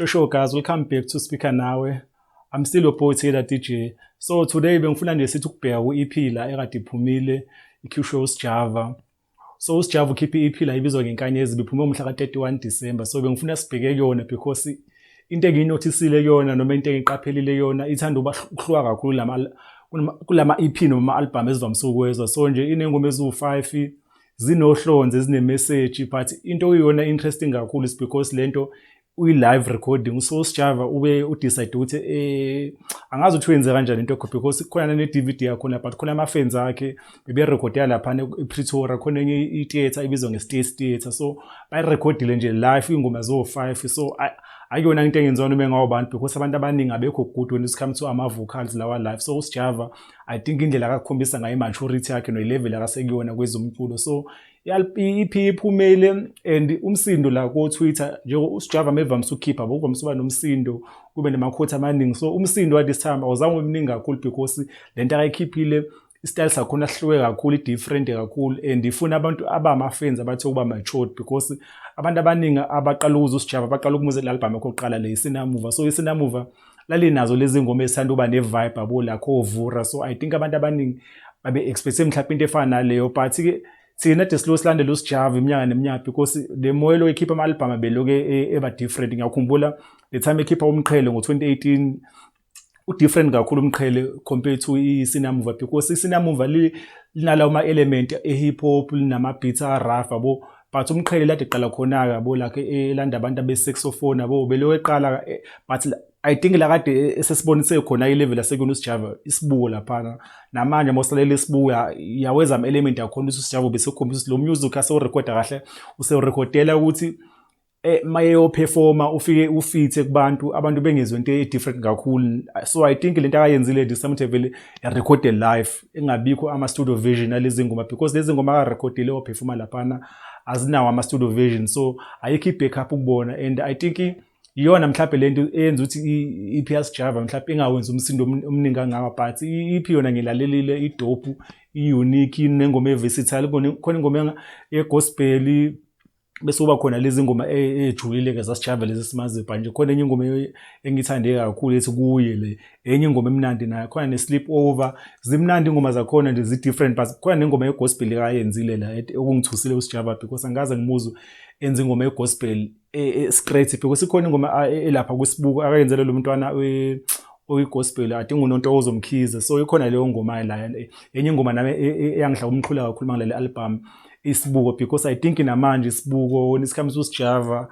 Sure, guys, welcome back to Speaker Nawe. I'm still your boy Taylor DJ. So today bengifuna nje sithi ukubheka ku-EP la ekade iphumile, ikhishwe uSjava. So uSjava ukhiphe i-EP la ibizwa ngeNkanyezi, biphume ngomhla ka-31 December. So bengifuna sibheke kuyona because into engiyinothisile kuyona noma into engiqaphelile kuyona ithanda ukuhluka kakhulu kulama EP noma ama-album esivamise ukwezwa. So nje inengoma eziwu-5, zinohlonze, zine-message, but into okuyiyona interesting kakhulu is because lento uyi-live recording. So uSjava ube udecide ukuthi angazi ukuthi wenze kanjani into yakho because khona ne-DVD yakhona, but khona ama-fans akhe beberekhodela laphana ePretoria, khona enye i-theatre ibizwa nge-State Theatre, so bayirekhodile nje live iy'ngoma zo-5. So akuyona into engenziwa noma engawabantu because abantu abaningi abekho good when it comes to ama-vocals lawa live. So uSjava, I think indlela akakhombisa ngayo i-maturity yakhe no-level akasekuyona kwezomculo. So i-EP iphumile and umsindo la ko-Twitter nje, uSjava mevamise ukukhipha, bokuvamise uba nomsindo, kube namakhotha amaningi. So umsindo wa this time awuzange ube mningi kakhulu because lento akayikhiphile, isitayile sakhona sihluke kakhulu, i-different kakhulu, and ifuna abantu abama-fans abathe ukuba matured because abantu abaningi abaqala ukuzwa uSjava baqala ukumuza le album yakho yokuqala le, Isinamuva. So Isinamuva lalinazo lezi ngoma ezithanda ukuba ne-vibe yabo lakho ovura. So I think abantu abaningi babe-expect mhlawumbe into efana naleyo, but-ke thina ade silo silandela uSjava iminyaka neminyaka because le moya lo ekhipha ama-album abeloke eba different. Ngiyakhumbula the time ekhipha Umqhele ngo-2018, u-different kakhulu Umqhele compared to Isinamuva because Isinamuva linalawo ma-element e-hip hop, linama-beats a-rough yabo, but Umqhele lade qala khona-ke yabo like elanda abantu abe-saxophone yabo, belokhu eqala, but I think la kade esesibonise khona i-level asekuyona uSjava, Isibuko laphana. Namanje mawusalela Isibuko yaweza ama-element akhona ukuthi uSjava besekhombisa ukuthi lo music asewurekhoda kahle, usewurekhodela ukuthi mayeyoperforma ufike ufithe kubantu, abantu bengezwe into e-different kakhulu. So I think lento akayenzile this time vele erekhode live, engabikho ama-studio version alezi ngoma because lezi ngoma akarekhodile waperforma laphana azinawo ama-studio version, so ayikho i-backup ukubona. And I think iyona mhlawumbe lento eyenza ukuthi i-EP yaSjava mhlawumbe ingawenzi umsindo omningi kangaka, but i-EP yona ngilalelile, idope, i-unique, inengoma e-versatile. Khona ingoma ye-gospel, bese kuba khona lezi ngoma ejulile-ke zaSjava lezi esimaziyo, but nje khona enye ingoma engiyithande kakhulu ethi Kuye, le enye ingoma emnandi nayo, khona ne-Sleep Over. Zimnandi ingoma zakhona nje, zi-different, but khona nengoma ye-gospel akayenzile la okungithusile uSjava because angikaze ngimuzwe enza ingoma ye-gospel straight because ikhona ingoma elapha kwisibuko akayenzele lo mntwana oyi-gospel, I think uNontokozo Mkhize. So ikhona leyo ngoma la, enye ingoma nami eyangihla umqhula kakhulu mangilale album, Isibuko, because I think namanje Isibuko, when it comes to Sjava,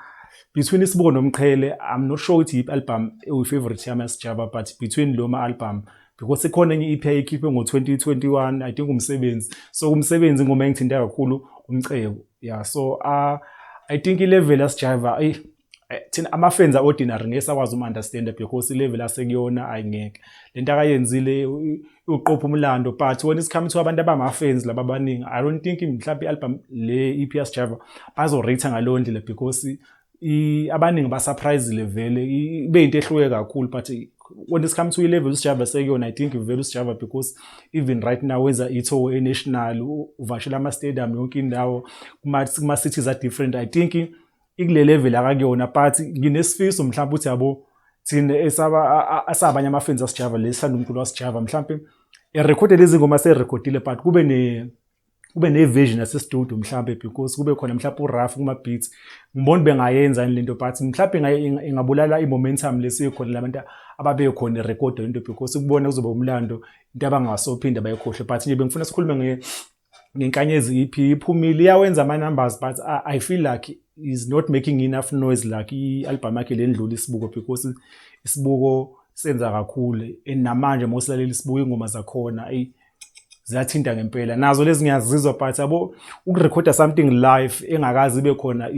between Isibuko noMqhele, I'm not sure ukuthi yiphi album eyi-favorite yami yaSjava, but between lo ma-album because ikhona enye i-EP ayikhiphe ngo-2021, I think Umsebenzi. So Umsebenzi, ingoma engithinta kakhulu, Umcebo, yeah. So I think i-level yaSjava, thina ama-fans a-ordinary ngeke sakwazi umu-understanda because i-level asekuyona ayingeke. Lento akayenzile uqopha umlando, but when it's come to abantu abama-fans laba abaningi, I don't think mhlawumbe i-album le EP yaSjava bazorate ngaleyo ndlela because abaningi basurprisile vele, ibe into ehluke kakhulu. But when it's come to i-level uSjava sekuyona, I think vele uSjava, because even right now wenza i-tour e-national, uvakashela ama-stadium yonke indawo kuma-cities a-different. I think ikule level akakuyona, but nginesifiso mhlawumbe ukuthi yabo thina esaba asabanye ama-fans aSjava lesithanda umculo waSjava, mhlawumbe erekhode lezi ngoma aserekhodile, but kube ne-version yase-studio mhlambe because kube khona mhlawumbe uRuff kuma-beats. Ngibona bengayenza yini lento, but mhlawumbe ingabulala i-momentum lesikhona labantu ababekhona irekhodo into because ukubona kuzoba umlando, into abangasophinda bayikhohlwe. But nje bengifuna sikhulume ngeNkanyezi EP. Iphumile, iyawenza ama-numbers, but I feel like is not making enough noise like i-album yakhe lendlula, Isibuko, because Isibuko senza kakhulu and namanje mawusilalela Isibuko, ingoma zakhona eyi ziyathinta ngempela, nazo lezi ngiyazizwa. But yabo ukurekhoda something live engakazi ibe khona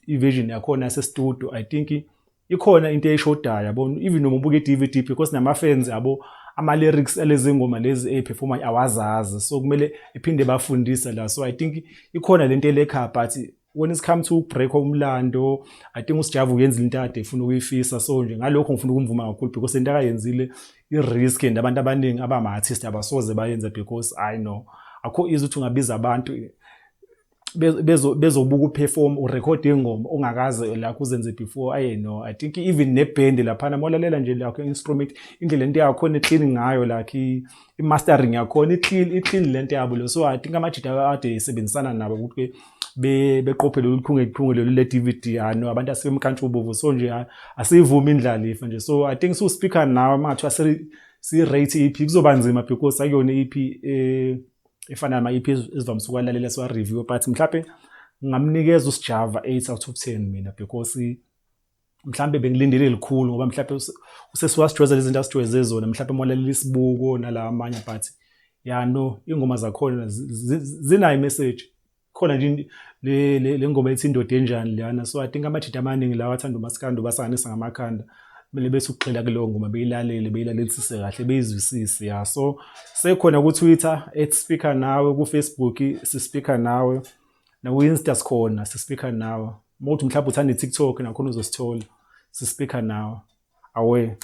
i-version yakhona yase-studio, I think ikhona into eyishodayo yabo, even noma ubuka i-DVD because nama-fans yabo ama-lyrics alezi ngoma lezi ey'performa awazazi, so kumele iphinde bafundise la. So I think ikhona lento elekha, but when it's come to break umlando, I think uSjava uyenza into akade efuna ukuyifisa. So nje ngalokho ngifuna ukumvuma kakhulu because into akayenzile i-risk and abantu abaningi abama-artist abasoze bayenza because I know akho easy ukuthi ungabiza abantu. Bezobuka uperform, urecord ingoma ongakaze la kuzenze before. Aye no, I think even neband laphana, mawulalela nje lakho instrument, indlela into yakhona clean ngayo, like i-mastering yakhona i-clean, i-clean lento yabo lo. So I think amajita ade esebenzisana nabo ukuthi beqophe lolu khunge lolu le DVD, ah no, abantu asebemkantshubovu. So nje asiyivumi indlalifa nje. So I think su-speaker nawe, mangathiwa si-rate EP, kuzoba nzima because akuyona i-EP efana nama-EP esivamise ukwalalela siwa-review, but mhlawumbe ngingamnikeza uSjava 8 out of 10 mina, because mhlambe bengilindele likhulu, ngoba mhlambe usesiwasijweza lezi zinto asijweze zona, mhlambe mawulalela isibuko nalawa amanye. But ya no, ingoma zakhona zinayo imessage khona nje, le ngoma ethi "Indoda Enjani" leyana. So I think amajita amaningi lawa athanda umaskandi basanganisa ngamakhanda, kumele bese ukugxila kuleyo ngoma, beyilalele, beyilalelisise kahle, beyizwisise. Ya, so sekhona ku-Twitter @speakernawe, ku-Facebook sispeaker nawe, naku-Insta sikhona sispeaker nawe. Uma uthi mhlawumbe uthanda i-TikTok, nakhona uzosithola sispeaker nawe. Awe.